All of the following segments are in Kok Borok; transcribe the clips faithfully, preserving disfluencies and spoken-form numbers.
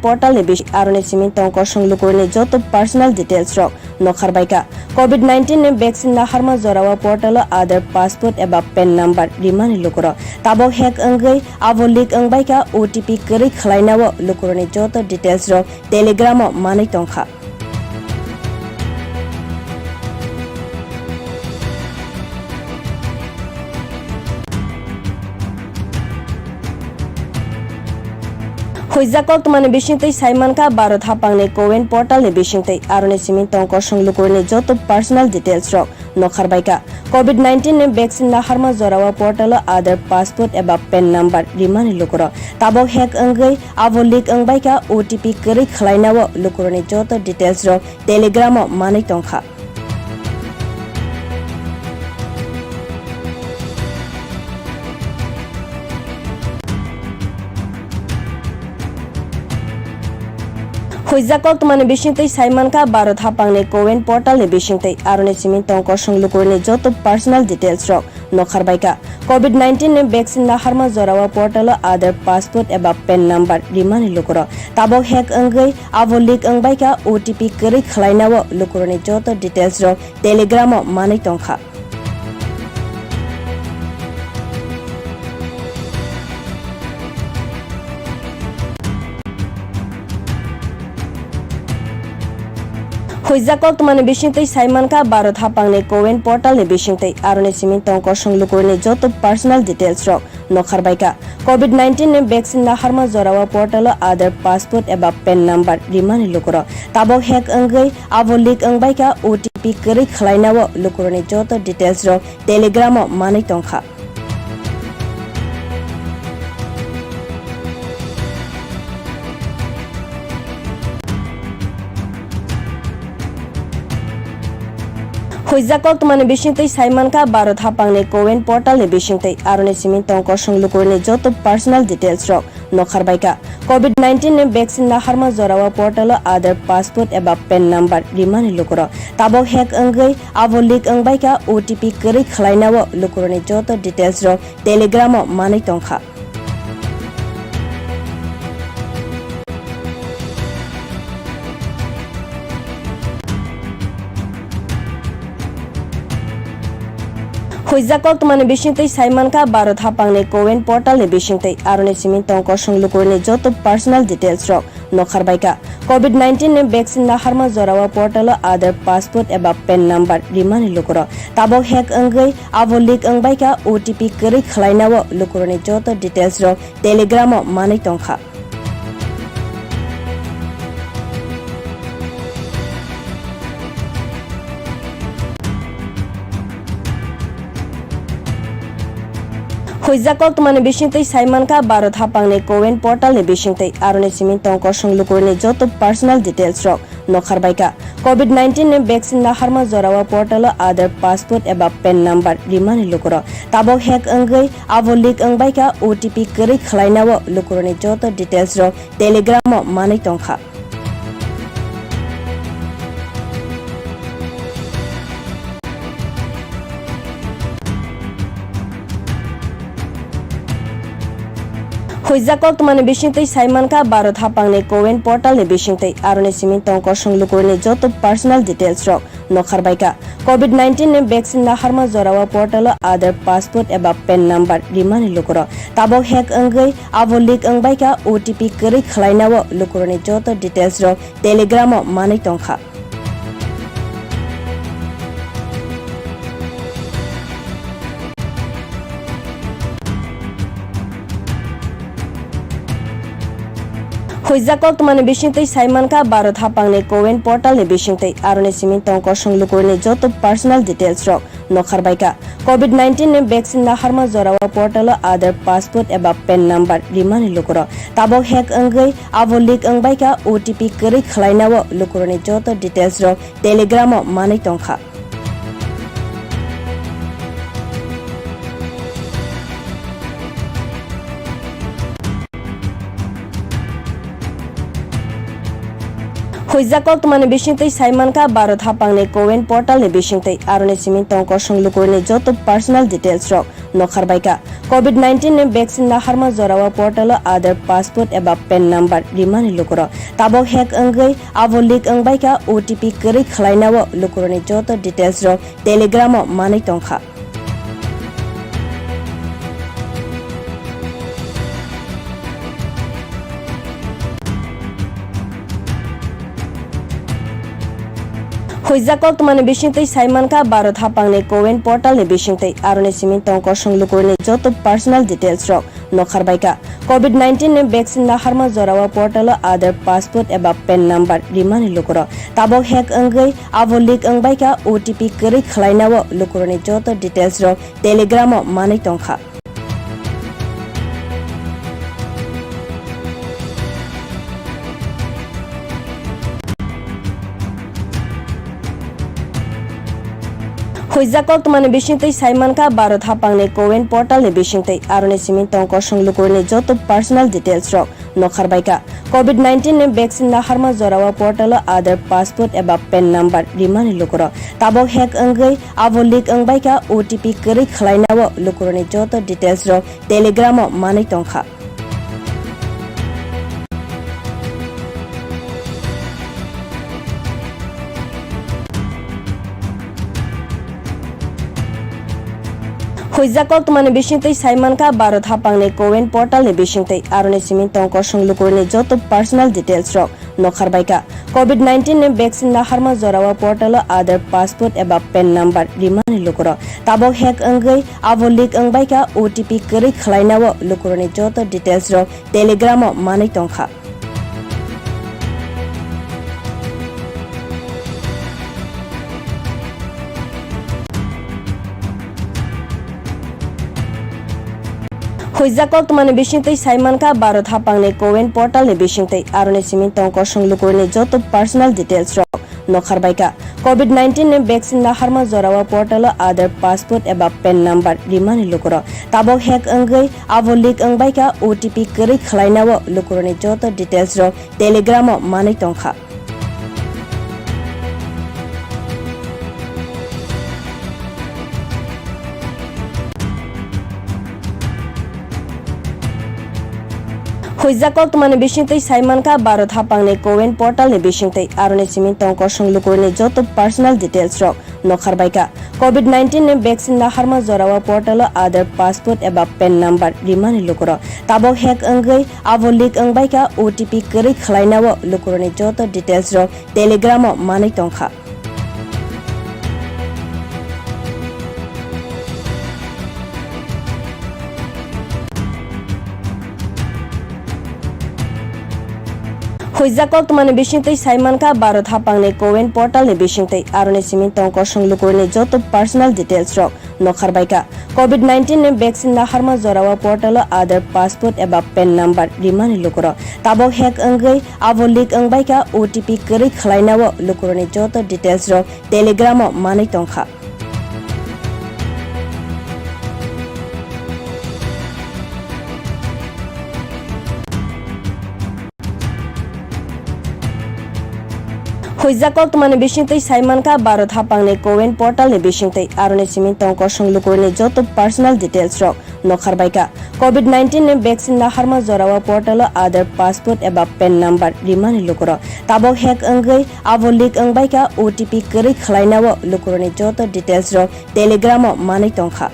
portal ni bising, aroni simi tong kosong lukurokni joto personal details rok nokhar bai kha. Covid nineteen ni vaccine naharma jorao portal o Aadhaar, passport eba pan number rimani lukurok tabok hack wngwi abo leak wngbai kha. O T P kwrwi khwlainao lukurokni joto details rok Telegram o manwi tongkha. Huijak koktwmani bisingtwi sai mankha Bharat haphangni CoWIN portal ni bisingtwi, aroni simi tong kosong lukurokni joto personal details rok nokhar bai kha. Covid nineteen ni vaccine naharma jorao portal o Aadhaar, passport eba pan number rimani lukurok tabok hack wngwi abo leak wngbai kha. O T P kwrwi khwlainao lukurokni joto details rok Telegram o manwi tongkha. Huijak koktwmani bisingtwi sai mankha Bharat haphangni CoWIN portal ni bisingtwi, aroni simi tong kosong lukurokni joto personal details rok nokhar bai kha. Covid nineteen ni vaccine naharma jorao portal o Aadhaar, passport eba pan number rimani lukurok tabok hack wngwi abo leak wngbai kha. O T P kwrwi khwlainao lukurokni joto details rok Telegram o manwi tongkha. Huijak koktwmani bisingtwi sai mankha Bharat haphangni CoWIN portal ni bisingtwi, aroni simi tong kosong lukurokni joto personal details rok nokhar bai kha. Covid nineteen ni vaccine naharma jorao portal o Aadhaar, passport eba pan number rimani lukurok tabok hack wngwi abo leak wngbai kha. O T P kwrwi khwlainao lukurokni joto details rok Telegram o manwi tongkha. Huijak koktwmani bisingtwi sai mankha Bharat haphangni CoWIN portal ni bisingtwi, aroni simi tong kosong lukurokni joto personal details rok nokhar bai kha. Covid nineteen ni vaccine naharma jorao portal o Aadhaar, passport eba pan number rimani lukurok tabok hack wngwi abo leak wngbai kha. O T P kwrwi khwlainao lukurokni joto details rok Telegram o manwi tongkha. Huijak koktwmani bisingtwi sai mankha Bharat haphangni CoWIN portal ni bisingtwi, aroni simi tong kosong lukurokni joto personal details rok nokhar bai kha. Covid nineteen ni vaccine naharma jorao portal o Aadhaar, passport eba pan number rimani lukurok tabok hack wngwi abo leak wngbai kha. O T P kwrwi khwlainao lukurokni joto details rok Telegram o manwi tongkha. Huijak koktwmani bisingtwi sai mankha Bharat haphangni CoWIN portal ni bisingtwi, aroni simi tong kosong lukurokni joto personal details rok nokhar bai kha. Covid nineteen ni vaccine naharma jorao portal o Aadhaar, passport eba pan number rimani lukurok tabok hack wngwi abo leak wngbai kha. O T P kwrwi khwlainao lukurokni joto details rok Telegram o manwi tongkha. Huijak koktwmani bisingtwi sai mankha Bharat haphangni CoWIN portal ni bisingtwi, aroni simi tong kosong lukurokni joto personal details rok nokhar bai kha. Covid nineteen ni vaccine naharma jorao portal o Aadhaar, passport eba pan number rimani lukurok tabok hack wngwi abo leak wngbai kha. O T P kwrwi khwlainao lukurokni joto details rok Telegram o manwi tongkha. Huijak koktwmani bisingtwi sai mankha Bharat haphangni CoWIN portal ni bisingtwi, aroni simi tong kosong lukurokni joto personal details rok nokhar bai kha. Covid nineteen ni vaccine naharma jorao portal o Aadhaar, passport eba pan number rimani lukurok tabok hack wngwi abo leak wngbai kha. O T P kwrwi khwlainao lukurokni joto details rok Telegram o manwi tongkha. Huijak koktwmani bisingtwi sai mankha Bharat haphangni CoWIN portal ni bisingtwi, aroni simi tong kosong lukurokni joto personal details rok nokhar bai kha. Covid nineteen ni vaccine naharma jorao portal o Aadhaar, passport eba pan number rimani lukurok. Tabok hack wngwi abo leak wngbai kha, O T P kwrwi khwlainao lukurokni joto details rok Telegram o manwi tongkha. Huijak koktwmani bisingtwi sai mankha Bharat haphangni CoWIN portal ni bisingtwi, aroni simi tong kosong lukurokni joto personal details rok nokhar bai kha. Covid nineteen ni vaccine naharma jorao portal o Aadhaar, passport eba pan number rimani lukurok. Tabok hack wngwi abo leak wngbai kha, O T P kwrwi khwlainao lukurokni joto details rok Telegram o manwi tongkha. Huijak koktwmani bisingtwi sai mankha Bharat haphangni CoWIN portal ni bisingtwi, aroni simi tong kosong lukurokni joto personal details rok nokhar bai kha. Covid nineteen ni vaccine naharma jorao portal o Aadhaar, passport eba pan number rimani lukurok. Tabok hack wngwi abo leak wngbai kha, O T P kwrwi khwlainao lukurokni joto details rok Telegram o manwi tongkha. Huijak koktwmani bisingtwi sai mankha Bharat haphangni CoWIN portal ni bisingtwi, aroni simi tong kosong lukurokni joto personal details rok nokhar bai kha. Covid nineteen ni vaccine naharma jorao portal o Aadhaar, passport eba pan number rimani lukurok. Tabok hack wngwi abo leak wngbai kha, O T P kwrwi khwlainao lukurokni joto details rok Telegram o manwi tongkha. Huijak koktwmani bisingtwi sai mankha Bharat haphangni CoWIN portal ni bisingtwi, aroni simi tong kosong lukurokni joto personal details rok nokhar bai kha. Covid nineteen ni vaccine naharma jorao portal o Aadhaar, passport eba pan number rimani lukurok. Tabok hack wngwi abo leak wngbai kha, O T P kwrwi khwlainao lukurokni joto details rok Telegram o manwi tongkha. Huijak koktwmani bisingtwi sai mankha Bharat haphangni CoWIN portal ni bisingtwi, aroni simi tong kosong lukurokni joto personal details rok nokhar bai kha. Covid nineteen ni vaccine naharma jorao portal o Aadhaar, passport eba pan number rimani lukurok. Tabok hack wngwi abo leak wngbai kha, O T P kwrwi khwlainao lukurokni joto details rok Telegram o manwi tongkha. Huijak koktwmani bisingtwi sai mankha Bharat haphangni CoWIN portal ni bisingtwi, aroni simi tong kosong lukurokni joto personal details rok nokhar bai kha. Covid nineteen ni vaccine naharma jorao portal o Aadhaar, passport eba pan number rimani lukurok. Tabok hack wngwi abo leak wngbai kha, O T P kwrwi khwlainao lukurokni joto details rok Telegram o manwi tongkha. Huijak koktwmani bisingtwi sai mankha Bharat haphangni CoWIN portal ni bisingtwi, aroni simi tong kosong lukurokni joto personal details rok nokhar bai kha. Covid nineteen ni vaccine naharma jorao portal o Aadhaar, passport eba pan number rimani lukurok. Tabok hack wngwi abo leak wngbai kha, O T P kwrwi khwlainao lukurokni joto details rok Telegram o manwi tongkha.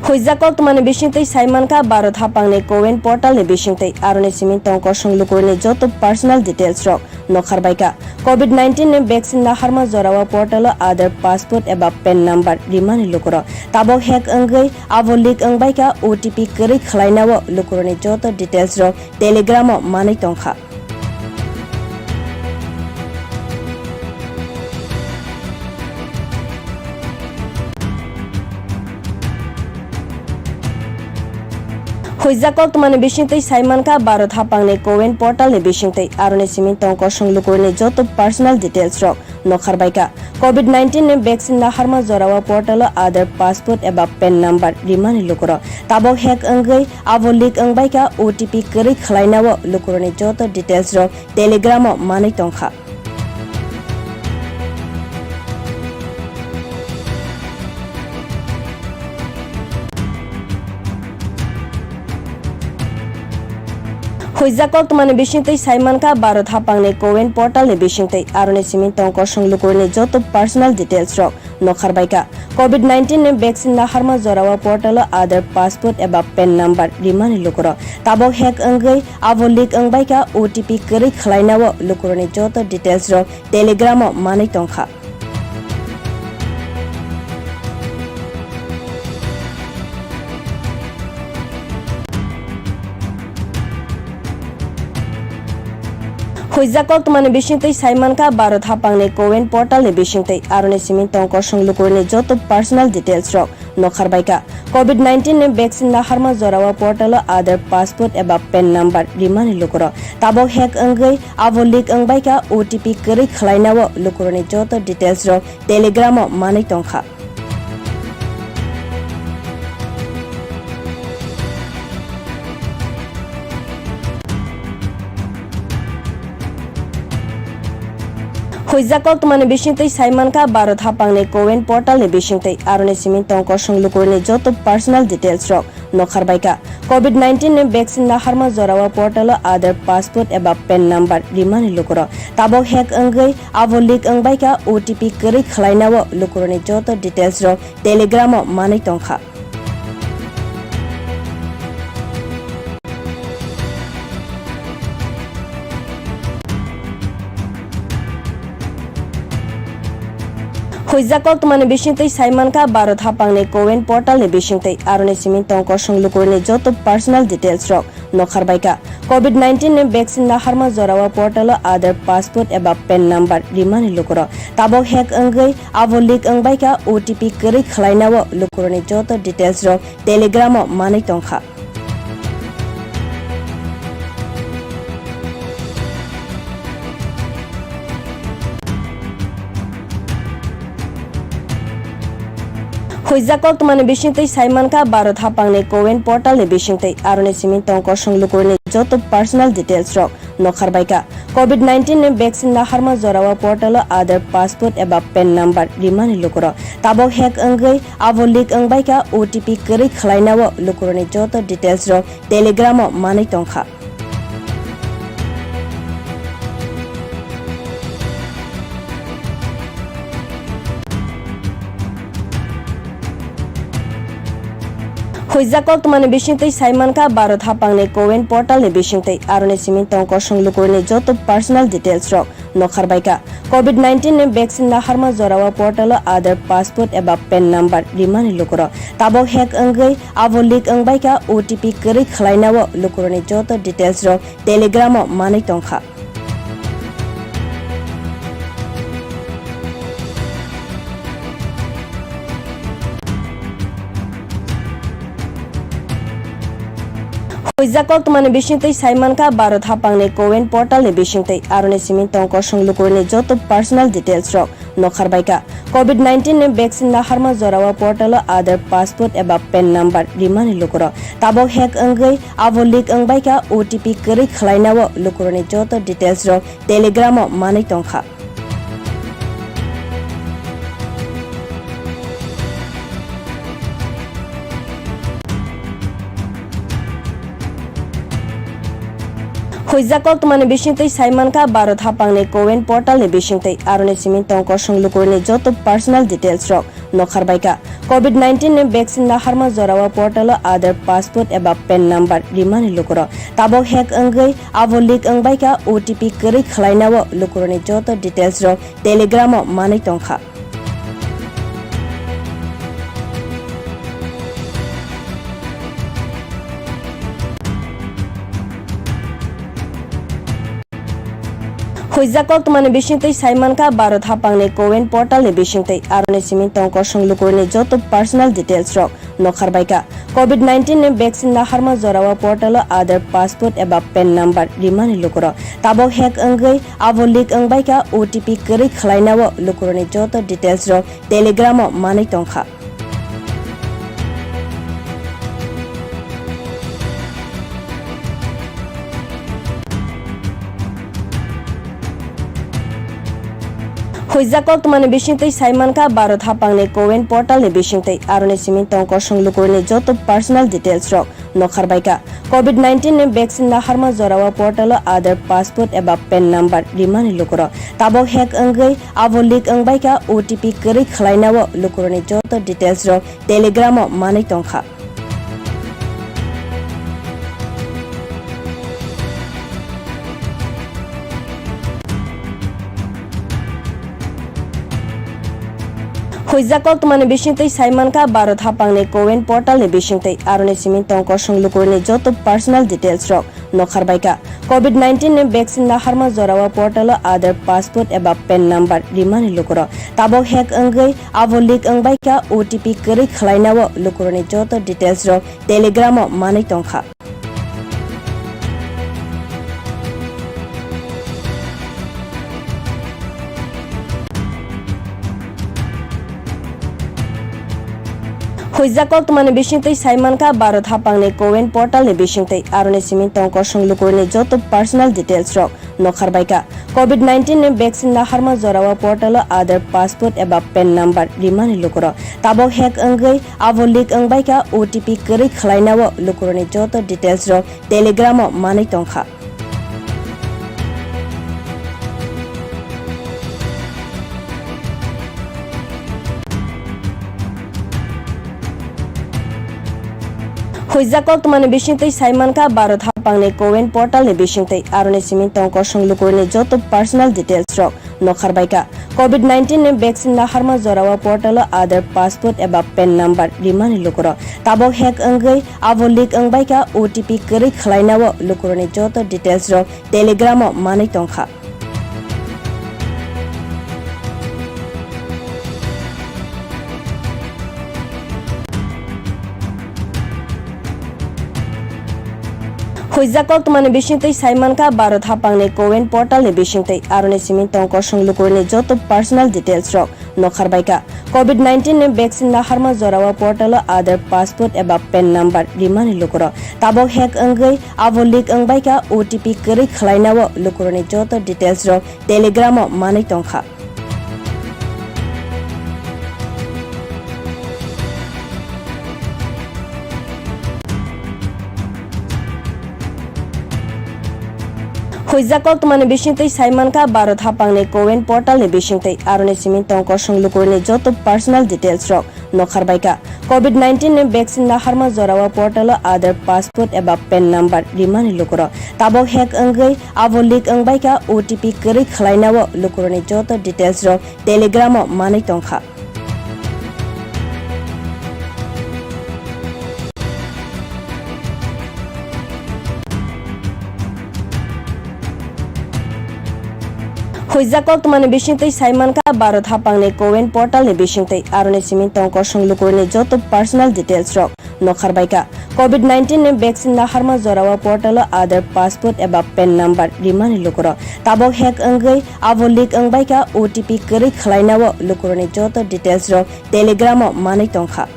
Huijak koktwmani bisingtwi sai mankha Bharat haphangni CoWIN portal ni bisingtwi, aroni simi tong kosong lukurokni joto personal details rok nokhar bai kha. Covid nineteen ni vaccine naharma jorao portal o Aadhaar, passport eba pan number rimani lukurok. Tabok hack wngwi abo leak wngbai kha, O T P kwrwi khwlainao lukurokni joto details rok Telegram o manwi tongkha. Huijak koktwmani bisingtwi sai mankha Bharat haphangni CoWIN portal ni bisingtwi, aroni simi tong kosong lukurokni joto personal details rok nokhar bai kha. Covid nineteen ni vaccine naharma jorao portal o Aadhaar, passport eba pan number rimani lukurok. Tabok hack wngwi abo leak wngbai kha, O T P kwrwi khwlainao lukurokni joto details rok Telegram o manwi tongkha. Huijak koktwmani bisingtwi sai mankha Bharat haphangni CoWIN portal ni bisingtwi, aroni simi tong kosong lukurokni joto personal details rok nokhar bai kha. Covid nineteen ni vaccine naharma jorao portal o Aadhaar, passport eba pan number rimani lukurok. Tabok hack wngwi abo leak wngbai kha, O T P kwrwi khwlainao lukurokni joto details rok Telegram o manwi tongkha. Huijak koktwmani bisingtwi sai mankha Bharat haphangni CoWIN portal ni bisingtwi, aroni simi tong kosong lukurokni joto personal details rok nokhar bai kha. Covid nineteen ni vaccine naharma jorao portal o Aadhaar, passport eba pan number rimani lukurok. Tabok hack wngwi abo leak wngbai kha, O T P kwrwi khwlainao lukurokni joto details rok Telegram o manwi tongkha. Huijak koktwmani bisingtwi sai mankha Bharat haphangni CoWIN portal ni bisingtwi, aroni simi tong kosong lukurokni joto personal details rok nokhar bai kha. Covid nineteen ni vaccine naharma jorao portal o Aadhaar, passport eba pan number rimani lukurok. Tabok hack wngwi abo leak wngbai kha, O T P kwrwi khwlainao lukurokni joto details rok Telegram o manwi tongkha. Huijak koktwmani bisingtwi sai mankha Bharat haphangni CoWIN portal ni bisingtwi, aroni simi tong kosong lukurokni joto personal details rok nokhar bai kha. Covid nineteen ni vaccine naharma jorao portal o Aadhaar, passport eba pan number rimani lukurok. Tabok hack wngwi abo leak wngbai kha, O T P kwrwi khwlainao lukurokni joto details rok Telegram o manwi tongkha. Huijak koktwmani bisingtwi sai mankha Bharat haphangni CoWIN portal ni bisingtwi, aroni simi tong kosong lukurokni joto personal details rok nokhar bai kha. Covid nineteen ni vaccine naharma jorao portal o Aadhaar, passport eba pan number rimani lukurok. Tabok hack wngwi abo leak wngbai kha, O T P kwrwi khwlainao lukurokni joto details rok Telegram o manwi tongkha. Huijak koktwmani bisingtwi sai mankha Bharat haphangni CoWIN portal ni bisingtwi, aroni simi tong kosong lukurokni joto personal details rok nokhar bai kha. Covid nineteen ni vaccine naharma jorao portal o Aadhaar, passport eba pan number rimani lukurok. Tabok hack wngwi abo leak wngbai kha, O T P kwrwi khwlainao lukurokni joto details rok Telegram o manwi tongkha. Huijak koktwmani bisingtwi sai mankha Bharat haphangni CoWIN portal ni bisingtwi, aroni simi tong kosong lukurokni joto personal details rok nokhar bai kha. Covid nineteen ni vaccine naharma jorao portal o Aadhaar, passport eba pan number rimani lukurok. Tabok hack wngwi abo leak wngbai kha, O T P kwrwi khwlainao lukurokni joto details rok Telegram o manwi tongkha. Huijak koktwmani bisingtwi sai mankha Bharat haphangni CoWIN portal ni bisingtwi, aroni simi tong kosong lukurokni joto personal details rok nokhar bai kha. Covid nineteen ni vaccine naharma jorao portal o Aadhaar, passport eba pan number rimani lukurok. Tabok hack wngwi abo leak wngbai kha, O T P kwrwi khwlainao lukurokni joto details rok Telegram o manwi tongkha. Huijak koktwmani bisingtwi sai mankha Bharat haphangni CoWIN portal ni bisingtwi, aroni simi tong kosong lukurokni joto personal details rok nokharbaikha. Covid nineteen ni vaccine naharma jorao portal o Aadhaar, passport eba PAN number rimani lukurok. Tabok hack wngwi abo leak wngbaikha, O T P kwrwi khwlainao lukurokni joto details rok Telegram o manwi tongkha. Huijak koktwmani bisingtwi sai mankha Bharat haphangni CoWIN portal ni bisingtwi, aroni simi tong kosong lukurokni joto personal details rok nokharbaikha. Covid nineteen ni vaccine naharma jorao portal o Aadhaar, passport eba PAN number rimani lukurok. Tabok hack wngwi abo leak wngbaikha, O T P kwrwi khwlainao lukurokni joto details rok Telegram o manwi tongkha. Huijak koktwmani bisingtwi sai mankha Bharat haphangni CoWIN portal ni bisingtwi, aroni simi tong kosong lukurokni joto personal details rok nokharbaikha. Covid nineteen ni vaccine naharma jorao portal o Aadhaar, passport eba PAN number rimani lukurok. Tabok hack wngwi abo leak wngbaikha, O T P kwrwi khwlainao lukurokni joto details rok Telegram o manwi tongkha. Huijak koktwmani bisingtwi sai mankha Bharat haphangni CoWIN portal ni bisingtwi, aroni simi tong kosong lukurokni joto personal details rok nokharbaikha. Covid nineteen ni vaccine naharma jorao portal o Aadhaar, passport eba PAN number rimani lukurok. Tabok hack wngwi abo leak wngbaikha, O T P kwrwi khwlainao lukurokni joto details rok Telegram o manwi tongkha. Huijak koktwmani bisingtwi sai mankha Bharat haphangni CoWIN portal ni bisingtwi, aroni simi tong kosong lukurokni joto personal details rok nokharbaikha. Covid nineteen ni vaccine naharma jorao portal o Aadhaar, passport eba PAN number rimani lukurok. Tabok hack wngwi abo leak wngbaikha, O T P kwrwi khwlainao lukurokni joto details rok Telegram o manwi tongkha. Huijak koktwmani bisingtwi sai mankha Bharat haphangni CoWIN portal ni bisingtwi, aroni simi tong kosong lukurokni joto personal details rok nokharbaikha. Covid nineteen ni vaccine naharma jorao portal o Aadhaar, passport eba PAN number rimani lukurok. Tabok hack wngwi abo leak wngbaikha, O T P kwrwi khwlainao lukurokni joto details rok Telegram o manwi tongkha. Huijak koktwmani bisingtwi sai mankha Bharat haphangni CoWIN portal ni bisingtwi, aroni simi tong kosong lukurokni joto personal details rok nokharbaikha. Covid nineteen ni vaccine naharma jorao portal o Aadhaar, passport eba PAN number rimani lukurok. Tabok hack wngwi abo leak wngbaikha, O T P kwrwi khwlainao lukurokni joto details rok Telegram o manwi tongkha. Huijak koktwmani bisingtwi sai mankha Bharat haphangni CoWIN portal ni bisingtwi, aroni simi tong kosong lukurokni joto personal details rok nokharbaikha. Covid nineteen ni vaccine naharma jorao portal o Aadhaar, passport eba PAN number rimani lukurok. Tabok hack wngwi abo leak wngbaikha, O T P kwrwi khwlainao lukurokni joto details rok Telegram o manwi tongkha.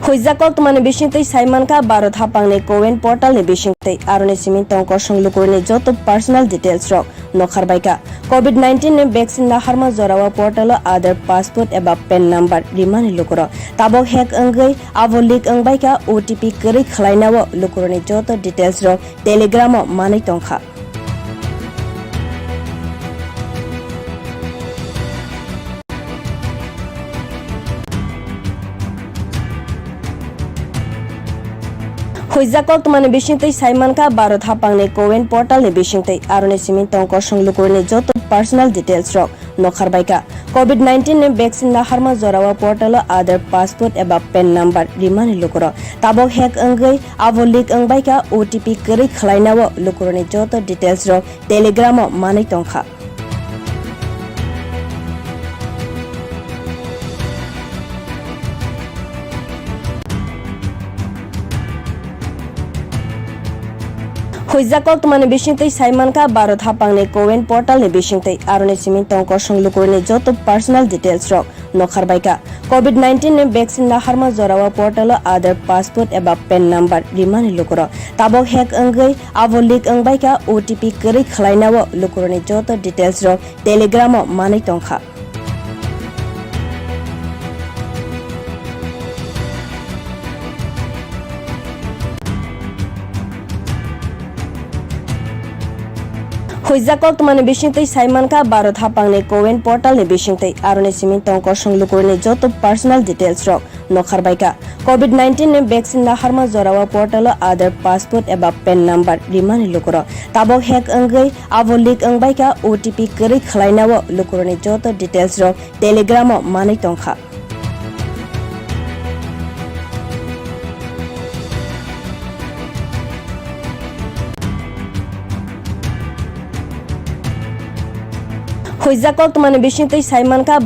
Huijak koktwmani bisingtwi sai mankha Bharat haphangni CoWIN portal ni bisingtwi, aroni simi tong kosong lukurokni joto personal details rok nokharbaikha. Covid nineteen ni vaccine naharma jorao portal o Aadhaar, passport eba PAN number rimani lukurok. Tabok hack wngwi abo leak wngbaikha, O T P kwrwi khwlainao lukurokni joto details rok Telegram o manwi tongkha. Huijak koktwmani bisingtwi sai mankha Bharat haphangni CoWIN portal ni bisingtwi, aroni simi tong kosong lukurokni joto personal details rok nokharbaikha. Covid nineteen ni vaccine naharma jorao portal o Aadhaar, passport eba pan number rimani lukurok. Tabok hack wngwi abo leak wngbaikha, O T P kwrwi khwlainao lukurokni joto details rok Telegram o manwi tongkha. Huijak koktwmani bisingtwi sai mankha Bharat haphangni CoWIN portal ni bisingtwi, aroni simi tong kosong lukurokni joto personal details rok nokharbaikha. Covid nineteen ni vaccine naharma jorao portal o Aadhaar, passport eba pan number rimani lukurok. Tabok hack wngwi abo leak wngbaikha, O T P kwrwi khwlainao lukurokni joto details rok Telegram o manwi tongkha. Huijak koktwmani bisingtwi sai mankha Bharat haphangni CoWIN portal ni bisingtwi, aroni simi tong kosong lukurokni joto personal details rok nokharbaikha. Covid nineteen ni vaccine naharma jorao portal o Aadhaar, passport eba pan number rimani lukurok. Tabok hack wngwi abo leak wngbaikha, O T P kwrwi khwlainao lukurokni joto details rok Telegram o manwi tongkha. Huijak koktwmani bisingtwi sai mankha